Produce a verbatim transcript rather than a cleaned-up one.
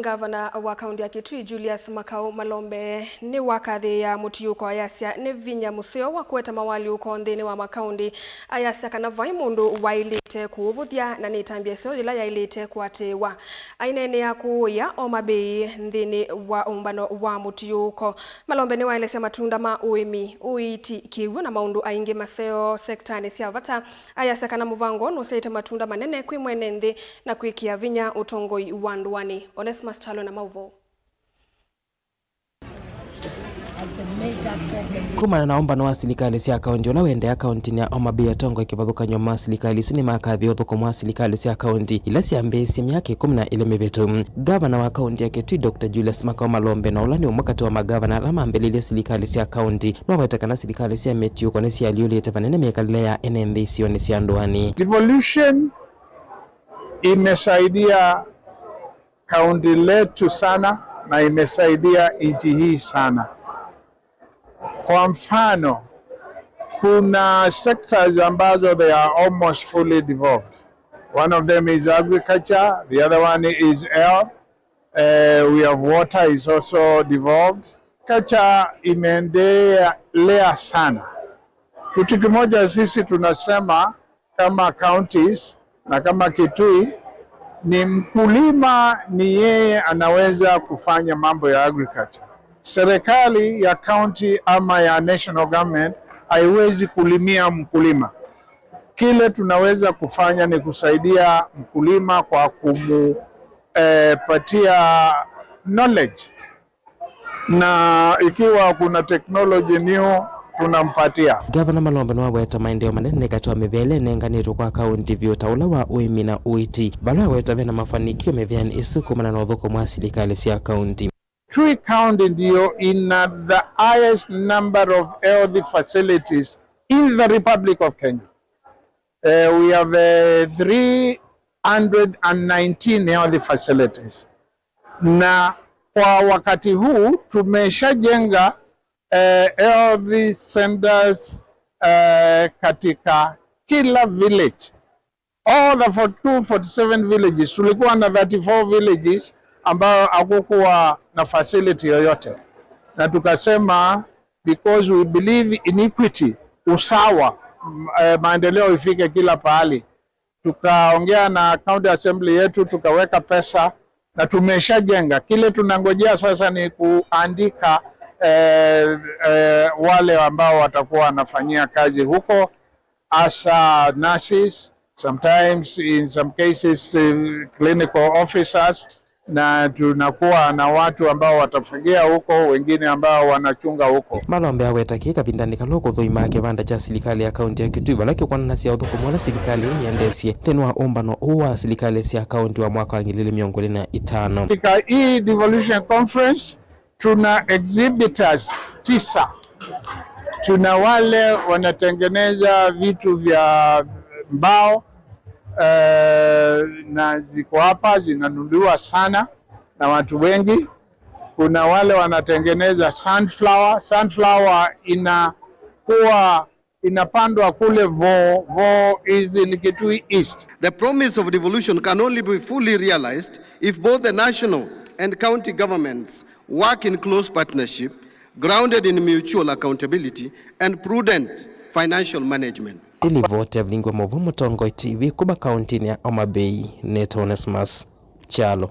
Ngavana wa kaunti ya Kitui, Julius Makau Malombe, nĩwakathĩĩa mũtiũko ayasya nĩ vinya mũseo wa kũete mawalyũko nthĩnĩ wa makaunti. Ayasya kana vai mũndũ waĩlĩte kũũvũthya na nĩ ĩtambya ĩseo yĩla yaĩlĩte kũatĩĩwa. Aineenea kũũya Homa Bay nthĩnĩ wa ũmbano wa mũtiũko. Malombe nĩwaelesya matunda ma ũĩmi, ũiiti, kĩw'ũ na maũndũ aingĩ maseo sektanĩ sya vata. Ayasya kana mũvango ũũ nũsyaĩte matunda manene kwĩ mwene nthĩ na kwĩkĩa vinya ũtongoi wa ndũanĩ. Onesmus Kyalo na maũvoo. Kumana na ũmbano wa silikalĩ sya kaunti ũla ũendeea kauntinĩ ya Homa Bay, atongoi kĩvathũkany'o ma silikalĩ isu nĩmakathĩĩa ũthũkũmi wa silikalĩ sya kaunti ila syambĩĩisye myaka ĩkũmi na ĩlĩ mĩvĩtu. Ngavana wa kaunti ya Kitui, Doctor Julius Makau Malombe, na ũla nĩ ũmwe katĩ wa magavana ala mambĩlĩlye silikalĩ sya kaunti, nĩwaweta kana silikalĩ sya mĩtiũko nĩsyaalyũlĩte vanene mĩkalĩle ya ene nthĩ isionĩ sya ndũanĩ. Devolution imesaidia kaunti letu sana na imesaidia nchi hii sana. Kwa mfano, kuna sectors ambazo they are almost fully devolved. One of them is agriculture, the other one is health. Uh, we have water is also devolved. Agriculture imeendelea sana. Kitu kimoja sisi tunasema kama counties na kama Kitui ni mkulima, ni yeye anaweza kufanya mambo ya agriculture. Serikali ya county ama ya national government haiwezi kulimia mkulima. Kile tunaweza kufanya ni kusaidia mkulima kwa kumu, eh, patia knowledge, na ikiwa kuna technology new tunampatia. Ngavana Malombe nĩwaweta maendeeo manene katĩ wa mĩvĩa ĩla ĩnenganĩtwe kwa kaunti vyũ ta ũla wa ũĩmi na ũiiti, vala aweta vena mafanikio mĩvĩanĩ ĩsu kumana na ũthũkũmi wa silikalĩ sya kaunti. Kitui County ndiyo ina the highest number of health facilities in the Republic of Kenya. Eh, we have, eh, three hundred and nineteen health facilities. Na kwa wakati huu tumeshajenga, eh, health centers, eh, katika kila village. All the forty-two, forty-seven villages, tulikuwa na thirty-four villages ambayo hakukuwa na facility yoyote. Na tukasema, because we believe in equity, usawa, m-, eh, maendeleo ifike kila pahali. Tukaongea na county assembly yetu, tukaweka pesa na tumeshajenga. Kile tunangojea sasa ni kuandika, eh, eh, wale ambao watakuwa wanafanyia kazi huko, hasa nurses, sometimes in some cases, eh, clinical officers, na tunakuwa na watu ambao watafagia huko, wengine ambao wanachunga huko. Malombe aweta kĩĩ kavindanĩ kala ũkũthũimaa kĩvanda kya silikalĩ ya kaunti ya Kitui, vala kĩkwonanasya ũthũkũmi ũla silikalĩ ĩendeesye nthĩnĩ wa ũmbano ũũ wa silikalĩ sya kaunti wa mwaka wa ngili ili mĩongo ĩlĩ na itano. Katika hii devolution conference, tuna exhibitors tisa. Tuna wale wanatengeneza vitu vya mbao, eh, na ziko hapa zinanunuliwa sana na watu wengi. Kuna wale wanatengeneza sunflower. Sunflower inakuwa, inapandwa kule Voo. Voo is in Kitui East. The promise of devolution can only be fully realized if both the national and county governments work in close partnership, grounded in mutual accountability and prudent financial management. Ĩlivoti ya Vilingi wa Maũvoo Mũtongoi T V kuma kauntinĩ ya Homa Bay, nĩtawa Onesmus Kyalo.